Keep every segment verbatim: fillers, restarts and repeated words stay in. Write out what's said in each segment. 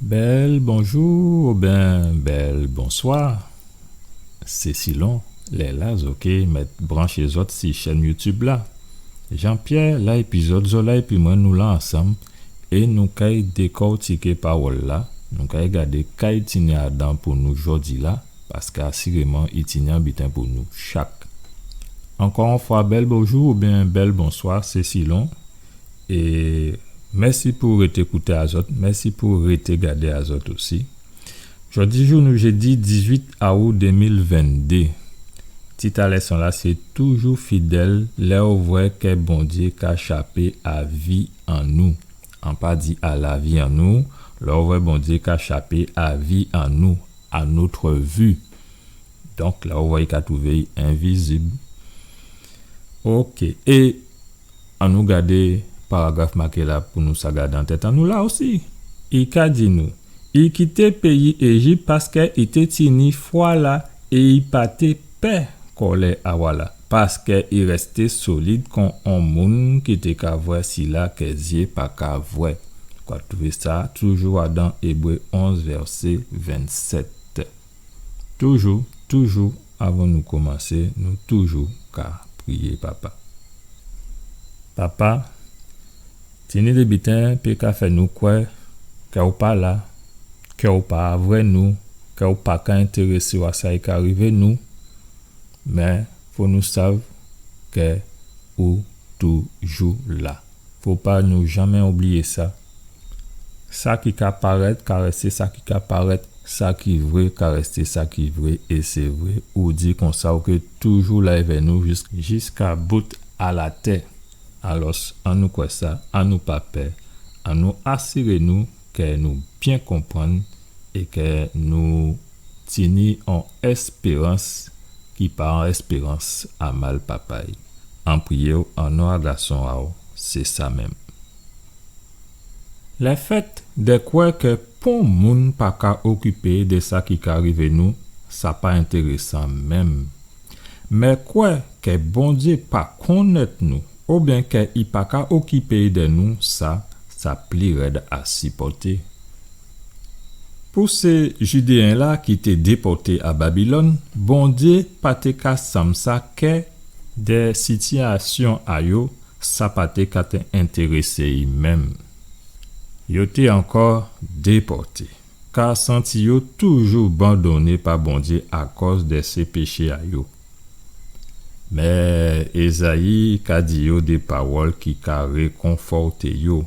Bèl bonjou oubyen bèl bonswa. Sé silon lè-la zòt ké mèt branché zòt si chèn YouTube la. Jean-Pierre la épi zòt, zòt la épi mwen, nou la ansanm é nou kay dékòtiké pawòl-la, nou kay gadé ka i tini adan pou nou jòdi-la, paskè asiréman i tini on biten pou nou chak. Ankò on fwa, bèl bonjou oubyen bèl bonswa, sé silon. É mèsi pou rété kouté a zòt, mèsi pou rété gadé a zòt osi. Jòdi jou nou jédi dizuit aou dé mil venndé. Tit a lèson-la sé Toujou fidèl lè ou vwè kè Bondyé ka chapé a vi an nou. An pa di a lavi an nou, lè ou vwè Bondyé ka chapé a vi an nou, à notre vue. Donk, lè ou vwè i ka twouvé i envizib. Oké. É annou gadé paragraf maké-la pou nou sa gadé an tèt an nou la osi. I ka di nou, i kité péyi Éjip paskè i té tini fwa-la é i pa té pè kòlè a wa-la, paskè i rèsté solid kon on moun ki té ka vwè sila kè zyé pa ka vwè. Ou ka twouvé sa toujou adan Ébré onz, vèsé vennsèt. Toujou, toujou, avan nou komansé, nou toujou ka priyé Papa. Papa, tini dé biten pé ka fè nou kwè kè ou pa la, kè ou pa vwè nou, kè ou pa ka entérésé-w a sa ki ka rivé nou, mé fò nou sav kè ou toujou la. Fò pa nou janmé oubliyé sa. Sa ki ka parèt ka rèsté sa ki ka parèt, sa ki vré ka rèsté sa ki vré, é sé vré, ou di konsa ou ké toujou la èvè nou jis-, jiska bout a latè. Alòs, annou kwè sa, annou pa pè, annou asiré nou kè nou byen konprann é kè nou tini on èspérans ki pa on èspérans a mal papay. An priyé-w an non a Gason a-w, sé sa menm. Lèfèt dè kwè kè pon moun pa ka okipé dè sa ki ka rivé nou, sa pa entérésan menm. Mé kwè kè Bondyé pa konnèt nou, oubyen kè i pa ka okipé dè nou, sa, sa pli rèd a sipòté. Pou sé Jidéyen-la ki té dépòté a Babilòn, Bondyé pa té ka sanm sa kè dè sitiyasyon a yo, sa pa té ka té entérésé-y menm. Yo té ankò dépòté, ka santi yo toujou bandoné pa Bondyé akòz dè sé péché a yo. Mé Ézayi ka di yo dé pawòl ki ka rékonfòté yo.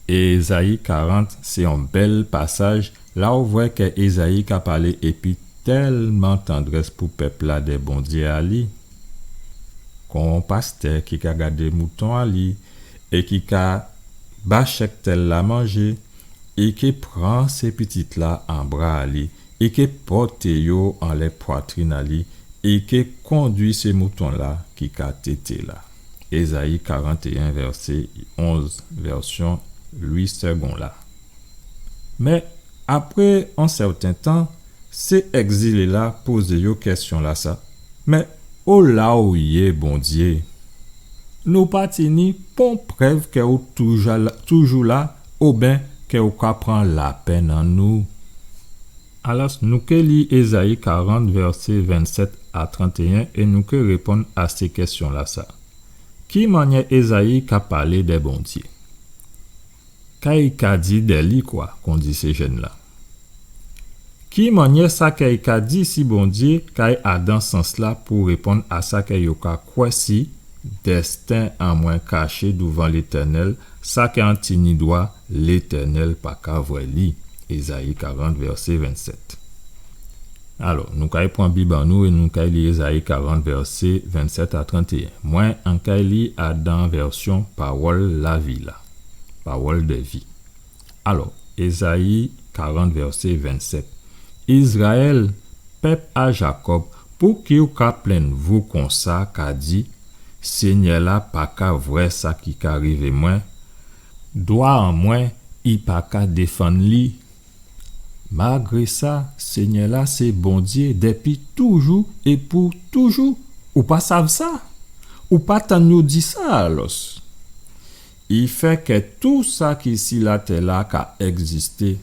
Ézayi karant sé on bèl pasaj, la ou vwè kè Ézayi ka palé épi tèlman tandrès pou pèp-la dè Bondyé a li. Kon pastè ki ka gadé mouton a li é ki ka ba chèptèl-la manjé, i ké pran sé pitit-la an bra a li, i ké pòté yo anlè pwatrin a li, i ké kondui sé mouton-la ki ka tété la. Ézayi karant é en, vèsé onz, vèsyon Louis Segond la. Mé apré on sèten tan, sé ègzilé-la pozé yo kèsyon-lasa. Mé ola ou yé, Bondyé? Nou pa tini pon prèv kè ou toujou la, toujou la, oben kè ou ka pran lapenn an nou. Alòs, nou ké li Ézayi karant, vèsé vennsèt a trantéyen, é nou ké réponn a sé kèsyon-lasa. Ki mannyè Ézayi ka palé dè Bondyé? Ka i ka di dè li kwa, kon di sé jenn-la? Ki mannyè sa kè i ka di si Bondyé kay adan sans-la pou réponn a sa kè yo ka kwè si, dèsten an mwen kaché douvan Létènèl, sa kè an tini dwa, Létènèl pa ka vwè li. Ézayi karant, vèsé vennsèt. Alò, nou kay pran Bib an nou é nou kay li Ézayi karant, vèsé vennsèt a trantéyen. Mwen, an kay li adan vèsyon Pawòl Lavi la. Pawòl dè vi. Alò, Ézayi karant, vèsé vennsèt. Izrayèl, pèp a Jakòb, pouki ou ka plenn vou konsa, ka di, Sényè-la pa ka vwè sa ki ka rivé mwen, dwa an mwen, i pa ka défann li? Malgré sa, Sényè-la sé Bondyé dépi toujou é pou toujou. Ou pa sav sa? Ou pa tann yo di sa alòs? I fè kè tou sa ki si latè-la ka ègzisté,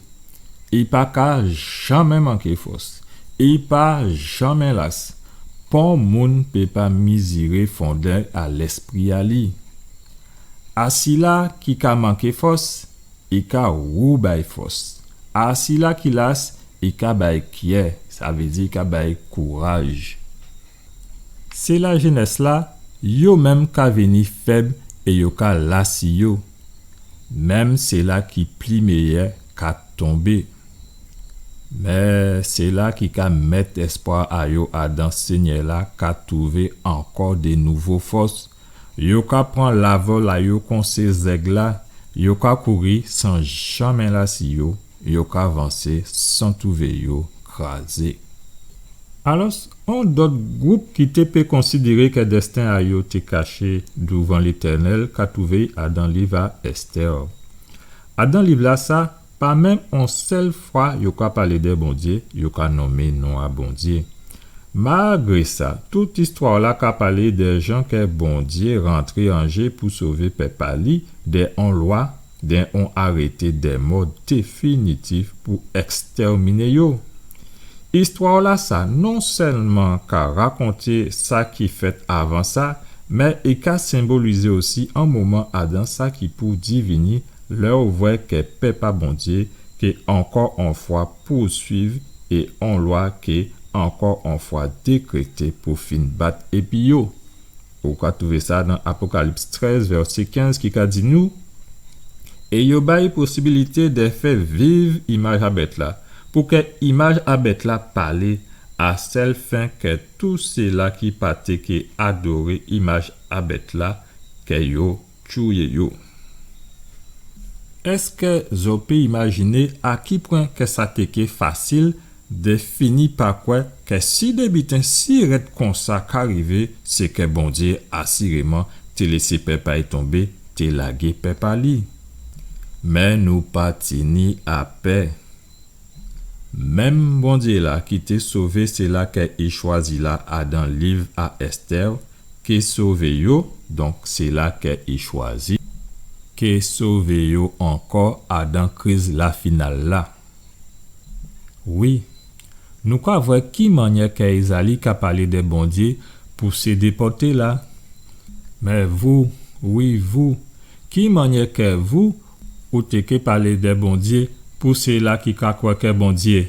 I pa ka janmen manké fòs. I pa janmen las. Pon moun pé pa miziré fondè a lèspri a li. A sila ki ka manké fòs, i ka woubay fòs. A sila ki las, i ka bay kyè, sa vé di i ka bay kouraj. Sé lajénès-la, yo menm ka vini fèb é yo ka lasi yo. Menm sila ki pli méyè ka tonbé. Mé sila ki ka mèt èspwa a yo adan Sényè-la ka twouvé ankò dé nouvo fòs. Yo ka pran lavòl a yo kon sé zèg-la, yo ka kouri san janmen lasi yo, yo ka vansé san twouvé yo krazé. Alòs, on dòt gwoup ki té pé konsidéré kè dèsten a yo té kaché douvan Létènèl ka twouvé adan liv a Èstè. Adan liv-lasa, pa menm on sèl fwa yo ka palé dè Bondyé, yo ka nonmé non a Bondyé. Malgré sa, tout istwa-la ka palé dè jan kè Bondyé rantré an jé pou sové pèp a li dè on lwa, dè on arété dè mò définitif pou èkstèrminé yo. Istwa-lasa non sèlman ka rakonté sa ki fèt avan sa, mé i ka senbolizé osi on moman adan sa ki pou divini lè ou vwè kè pèp a Bondyé ké ankò on fwa pousuiv é on lwa ké ankò on fwa dékrété pou fin bat épi yo. Ou ka twouvé sa dan Apokalips trèz, vèsé kenz, ki ka di nou, é yo bay posibilité dè fè viv imaj a bèt-la, pou kè imaj a bèt-la palé, a sèl fen kè tout sila ki pa té ké adoré imaj a bèt-la, kè yo tchouyé yo. Èskè zò pé imajiné a ki pwen kè sa té ké fasil dè fini pa kwè kè si dé biten si rèd konsa ka rivé, sé kè Bondyé asiréman té lésé pèp a-y tonbé, té lagé pèp a li. Mé nou pa tini a pè. Menm Bondyé-la ki té sové sila kè i chwazi la adan liv a Èstè, ké sové yo, donk sila kè i chwazi, ké sové yo ankò adan kriz-la final la. Wi, nou ka vwè ki mannyè kè Ézayi ka palé dè Bondyé pou sé dépòté-la. Mé vou, wi vou, ki mannyè kè vou, ou té ké palé dè Bondyé pou sila ki ka kwè kè Bondyé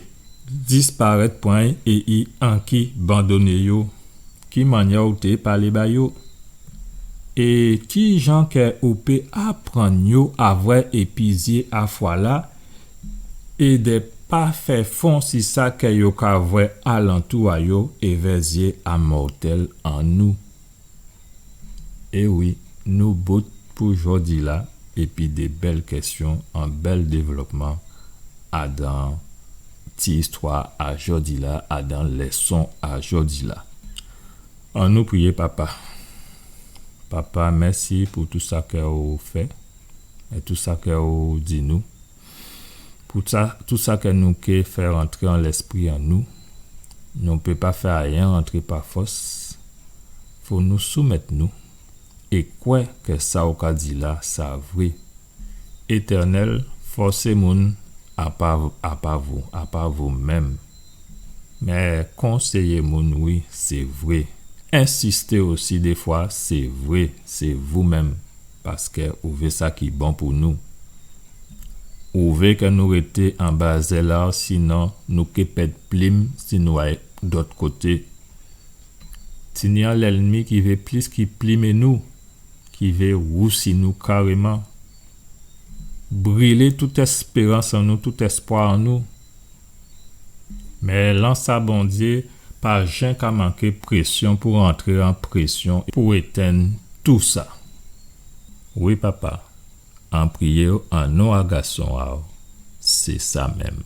disparèt pwen é i anki bandoné yo? Ki mannyè ou té palé ba yo? É ki jan kè ou pé aprann yo a vwè épi zyé a fwa-la, é dè pa fè fon si sa kè yo ka vwè alantou a yo évè zyé a mòtèl an nou? É wi, nou bout pou jòdi-la, épi dé bèl kèsyon, on bèl dévlopman adan ti istwa a jòdi-la, adan lèson a jòdi-la. Annou priyé, Papa. Papa, mèsi pou tou sa kè ou fè, é tou sa kè ou di nou. Pou sa, tou sa kè nou ké fè rantré an lèspri an nou, nou pé pa fè ayen rantré pa fòs. Fò nou soumèt nou é kwè kè sa ou ka di la, sa vré. Étènèl, fòsé moun, a pa, a pa vou, a pa vou menm. Mé konséyé moun, wi, sé vré. Ensisté osi défwa, sé vré, sé vou menm. Paskè ou vé sa ki bon pou nou. Ou vé kè nou rété anba zèl a-w, sinon nou ké pèd plim si nou ay dòt koté. Tini on lènmi ki vé plis ki plimé nou, ki vé wousi nou karéman. Brilé tout èspérans an nou, tout èspwa an nou. Mé lans a Bondyé pa jen ka manké présyon pou rantré an présyon pou étenn tousa. Wi, Papa, an priyé-w an non a Gason a-w, sé sa menm.